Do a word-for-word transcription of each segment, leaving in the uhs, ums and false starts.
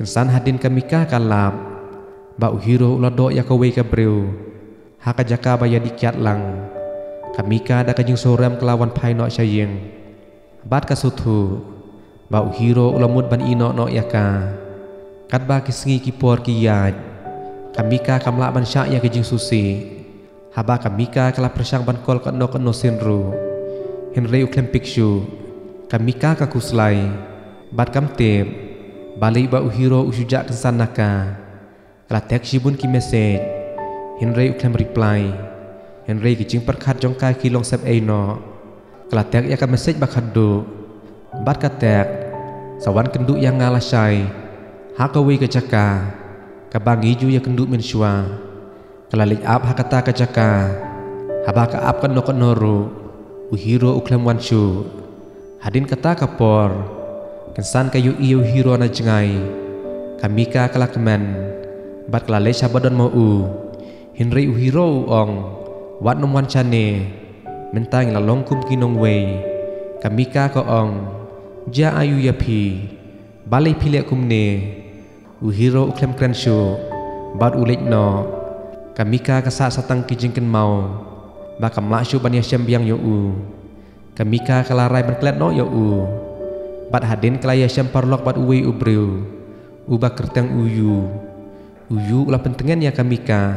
Kynsan hadien ka Mika ka lap, ba u Hiro u la doh ïa kawei ka briew ha ka jaka ba ïadih kiad lang. Ka Mika da ka jingsngewrem ka la wan phai noh sha ïing bad ka sngewthuh ba u Hiro u la mut ban ïehnoh noh ïa ka. Katba ki sngi ki por ki ïaid, ka Mika kam lah ban shah ïa ka jingsngewsih. Haba ka Mika ka la pyrshang ban call katno katno sien ruh, hynrei u khlem pick shuh. Ka Mika ka khuslai bad kam tip balei ba u Hiro u shu jah kynsan na ka. Ka la text shibun ki message, hynrei u khlem reply. Hynrei ki jingpyrkhat jong ka ki long sepei noh. Ka la text ïa ka message ba khatduh bad ka text, sa wan kynduh ïa nga lashai ha kawei ka jaka kaba ngi ju ïakynduh mynshuwa. Ka la leit ap ha kata ka jaka. Haba ka ap katno katno ruh, u Hiro u khlem wan shuh. Hadien kata ka por, kynsan ka ïohi ïa u Hiro na jngai, ka Mika ka la kmen bad ka la leit sha ba don ma u. Hynrei u Hiro u ong, wat nym wan shane, mynta ngi la long kum ki nongwei. Ka Mika ka ong, jia aïu ïa phi? Balei phi leh kumne? U Hiro u khlem kren shuh bad u leit noh. Ka Mika ka sah sa tang ki jingkynmaw ba kam lah shuh ban ïashem biang ïa u. Ka Mika ka la rai ban klet noh ïa u. Bad hadien ka la ïashem paralok bad uwei u briew uba kyrteng u Yu. U Yu u la pyntngen ïa ka Mika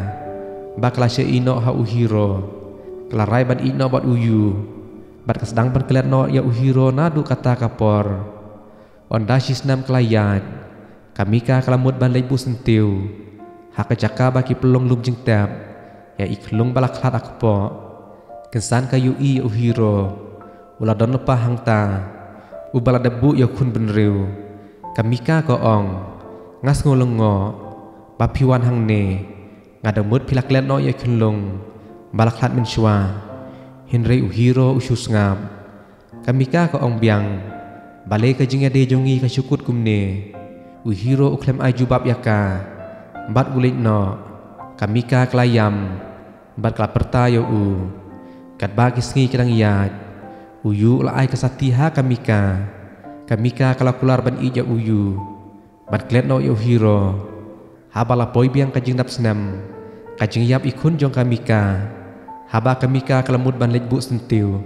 ba ka la shah ïehnoh ha u Hiro. Ka la rai ban ïehnoh bad u Yu bad ka sdang ban klet noh ïa u Hiro naduh kata ka por. Ynda shi snem ka la ïaid, ka Mika ka la mut ban leit buh syntiew ha ka jaka ba ki pynlong lum jingtep ïa i khyllung ba la khlad ha kpoh. Kynsan ka ïohi ïa u Hiro, u la don lypa hangta, uba la dep buh ïa u khun bynriew. Ka Mika ka ong, nga sngew lyngngoh ba phi wan hangne. Nga da mut phi la klet noh ïa i khyllung ba la khlad mynshuwa. Hynrei u Hiro u shu sngap. Ka Mika ka ong biang, balei ka jingïadei jong ngi ka shu kut kumne? U Hiro u khlem ai jubab ïa ka bad u leit noh. Ka Mika ka la ïam bad ka la pyrta ïa u. Katba ki sngi ki dang ïaid, u Yu u la ai ka sati ha ka Mika. Ka Mika ka la kular ban ïeit ïa u Yu ban klet noh ïa u Hiro. Haba la poi biang ka jingdap snem, ka jingïap i khun jong ka Mika, haba ka Mika ka la mut ban leit buh syntiew,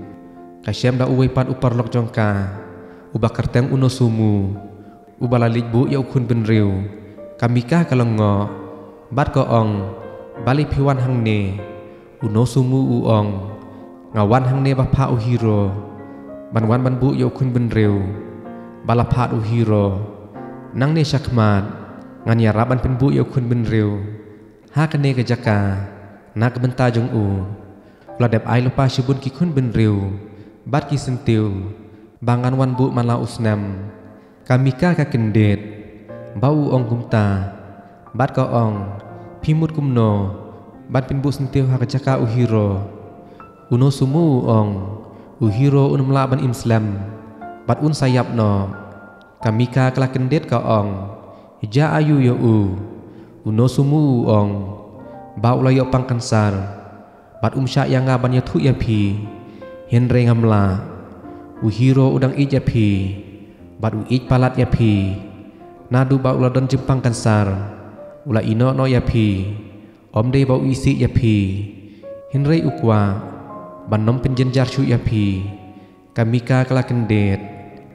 ka shem da uwei pat u paralok jong ka, uba kyrteng u Nosumu, uba la leit buh ïa u khun bynriew. Ka Mika ka lyngngoh bad ka ong, balei phi wan hangne? U Nosumu u ong, nga wan hangne ba phah u Hiro, ban wan ban buh ïa u khun bynriew ba la phah u Hiro. Nangne shakhmat ngan ïarap ban pynbuh ïa u khun bynriew ha kane ka jaka na ka bynta jong u. U la dep ai lypa shibun ki khun bynriew bad ki syntiew ba ngan wan buh man la u snem. Ka Mika ka kyndit ba u ong kumta bad ka ong, phi mut kumno ban pynbuh syntiew ha ka jaka u Hiro? U Nosumu u ong, u Hiro un ym lah ban im slem bad un sa ïap noh. Ka Mika ka la kyndit ka ong, jia aïu ïa u? U Nosumu u ong ba u la ïoh pang kansar bad um shah ïa nga ban ïathuh ïa phi. Hynrei ngam lah. U Hiro u dang ïeit ïa phi bad u ïeit palat ïa phi. Naduh ba u la don jingpang kansar, u la ïehnoh noh ïa phi, ym dei ba u isih ïa phi. Hynrei u kwah ban ym pynjynjar shuh ïa phi. Ka Mika ka la kyndit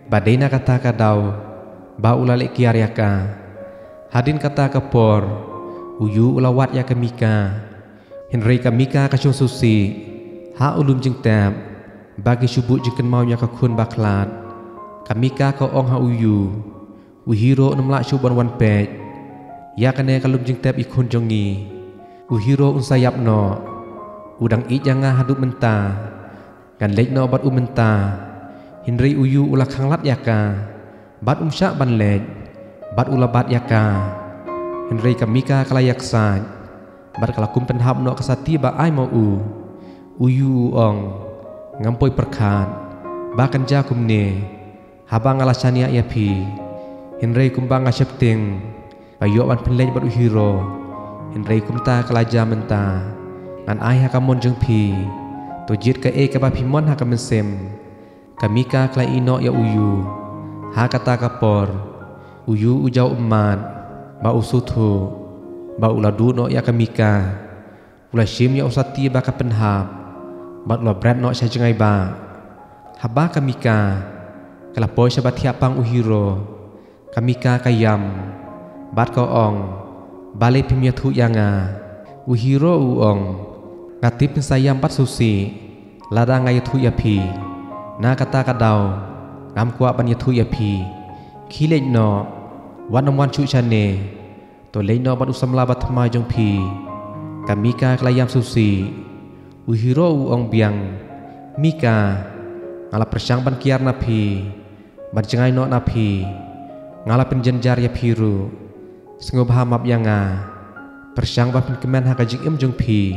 ba dei na kata ka daw ba u la leh kiar ïa ka. Hadien kata ka por, u Yu u la wad ïa ka Mika. Hynrei ka Mika ka shong sngewsih ha u lum jingtep ba ki shu buh jingkynmaw ïa ka khun ba khlad. Ka Mika ka ong ha u Yu, u Hiro un ym lah shuh ban wan peit ïa kane ka lum jingtep i khun jong ngi. U Hiro un sa ïap noh. U dang ïeit ïa nga haduh mynta. Ngan leit noh bad u mynta. Hynrei u Yu u la khanglad ïa ka bad um shah ban leit bad u la bat ïa ka. Hynrei ka Mika ka la ïaksaid bad ka la kum pynhap noh ka sati ba ai ma u. U Yu u ong, ngam poi pyrkhat ba kan jia kumne haba nga la shaniah ïa phi. Hynrei kumba nga sheptieng ba ïoh ban pynleit bad u Hiro, hynrei kumta ka la jia mynta. Ngan ai ha ka mon jong phi. To jied kaei kaba phi mon ha ka mynsiem. Ka Mika ka la ïehnoh ïa u Yu ha kata ka por. U ïoh u jaw ummat, ba u sngewthuh, ba u la duh noh ïa ka Mika. U la shim ïa u sati ba ka pynhap, bad u la bret noh sha jngai ba. Haba ka Mika ka la poi sha ba thiah pang u Hiro, ka Mika ka ïam, bad ka ong, balei phim ïathuh ïa nga? U Hiro u ong, nga tip phin sa ïam bad sngewsih lada nga ïathuh ïa phi. Na kata ka daw, ngam kwah ban ïathuh ïa phi. Khie leit noh, wat nym wan shuh shane. To leit noh bad u samla ba thymmai jong phi. Ka Mika ka la ïam sngewsih. U Hiro u ong biang, Mika, nga la pyrshang ban kiar na phi, ban jngai noh na phi. Nga la pynjynjar ïa phi ruh. Sngewbha map ïa nga. Pyrshang ban pynkmen ha ka jingim jong phi,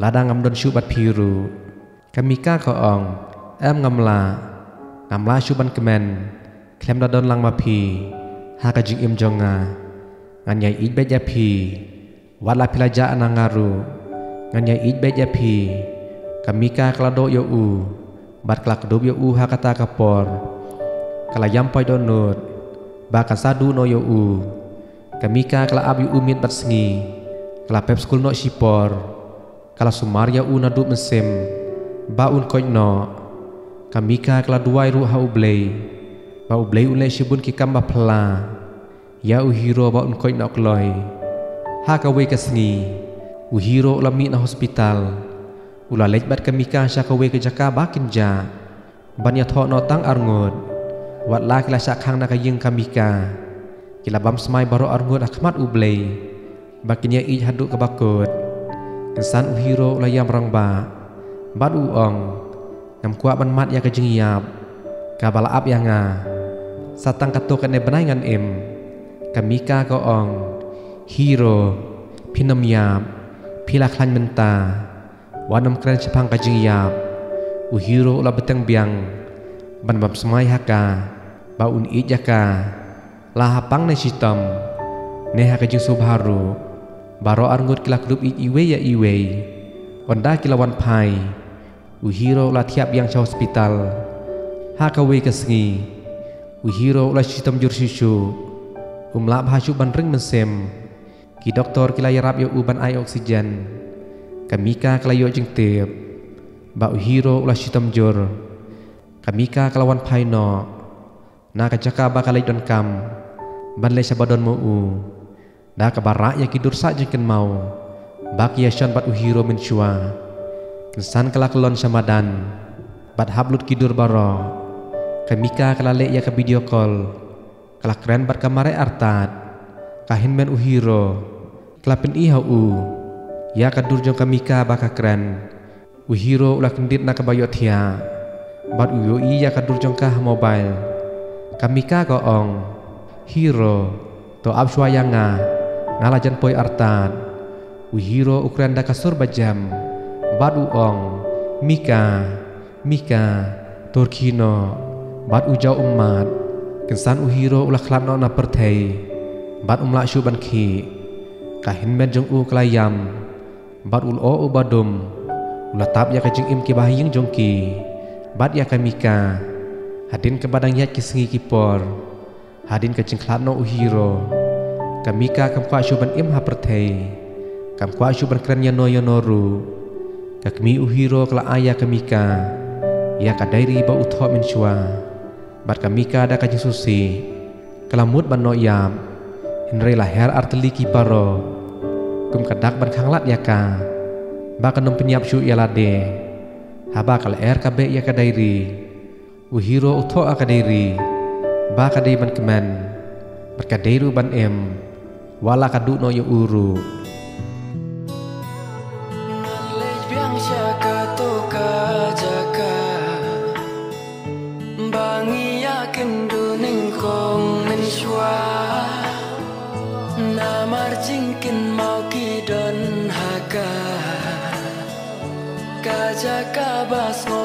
lada ngam don shuh bad phi ruh. Ka Mika ka ong, em, ngam lah. Ngam lah shuh ban kmen khlem da don lang ma phi ha ka jingim jong nga. Ngan ïai ïeit beit ïa phi, wat la phi la jah na nga ruh. Ngan ïai ïeit beit ïa phi. Ka Mika ka la doh ïa u, bad ka la kdup ïa u ha kata ka por. Ka la ïam poi dohnud ba kan sa duh noh ïa u. Ka Mika ka la ap ïa u miet bad sngi. Ka la pep skul noh shipor. Ka la sumar ïa u naduh mynsiem ba un koit noh. Ka Mika ka la duwai ruh ha U Blei, ba U Blei un leh shibun ki kam ba phylla ïa u Hiro ba un koit noh kloi. Ha kawei ka sngi, u Hiro u la mih na hospital. U la leit bad ka Mika sha kawei ka jaka ba kynjah, ban ïathoh noh tang arngut. Wat la ki la shah khang na ka ïing ka Mika, ki la bam smai baroh arngut ha khmat U Blei ba kin ïa ïeit haduh kaba kut. Kynsan u Hiro u la ïam rangbah, bad u ong, ngam kwah ban mad ïa ka jingïap kaba la ap ïa nga. Sa tang katto katne bnai ngan im. Ka Mika ka ong, Hiro, phin ym ïap, phi la khlaiñ mynta. Wat nym kren shaphang ka jingïap. U Hiro u la bteng biang ban bam smai ha ka, ba un ïeit ïa ka, la ha pang ne shitom, ne ha ka jingsngewbha ruh. Baroh arngut ki la kdup ïeit iwei ïa iwei. Ynda ki la wan phai, u Hiro u la thiah biang sha hospital. Ha kawei ka sngi, u Hiro u la shitom jur shisha. Um lah bha shuh ban ring mynsiem. Ki doktor ki la ïarap ïa u ban ai oxygen. Ka Mika ka la ïoh jingtip ba u Hiro u la shitom jur. Ka Mika ka la wan phai noh na ka jaka ba ka leit donkam, ban leit sha ba don ma u. Da kaba rah ïa ki dur sah jingkynmaw ba ki ïashon bad u Hiro mynshuwa. Kynsan ka la kyllon sha madan bad hap lut ki dur baroh. Ka Mika ka la leh ïa ka video call. Ka la kren bad ka mareh artat. Ka hynmen u Hiro ka la pyni ha u ïa ka dur jong ka Mika ba ka kren. U Hiro u la kyndit na kaba ïohthiah, bad u ïohi ïa ka dur jong ka ha mobile. Ka Mika ka ong, Hiro, to ap shuwa ïa nga, nga la jan poi artat. U Hiro u kren da ka sur ba jem, bad u ong, Mika, Mika, to rkhie noh. Bad u jaw ummat. Kynsan u Hiro u la khlad noh na pyrthei, bad um lah shuh ban khih. Ka hynmen jong u ka la ïam, bad u lyoh u ba dum. U la tap ïa ka jingim ki bahaïing jong ki, bad ïa ka Mika. Hadien kaba dang ïaid ki sngi ki por, hadien ka jingkhlad noh u Hiro, ka Mika kam kwah shuh ban im ha pyrthei. Kam kwah shuh ban kren ïano ïano ruh. Ka kmie u Hiro ka la ai ïa ka Mika ïa ka diary ba u thoh mynshuwa. Bad ka Mika da ka jingsngewsih ka la mut ban noh ïap. Hynrei la her artylli ki paro kum ka dak ban khanglad ïa ka, ba kan ym pynïap shuh ïa lade. Haba ka lyer ka beh ïa ka diary, u Hiro u thoh ha ka diary ba ka dei ban kmen, bad ka dei ruh ban im, wat la ka duh noh ïa u ruh. Ngan leit biang sha kato ka jaka ba ngi ïa kynduh nyngkong mynshuwa. Namar jingkynmaw ki don ha ka, ka jaka ba sngewbha.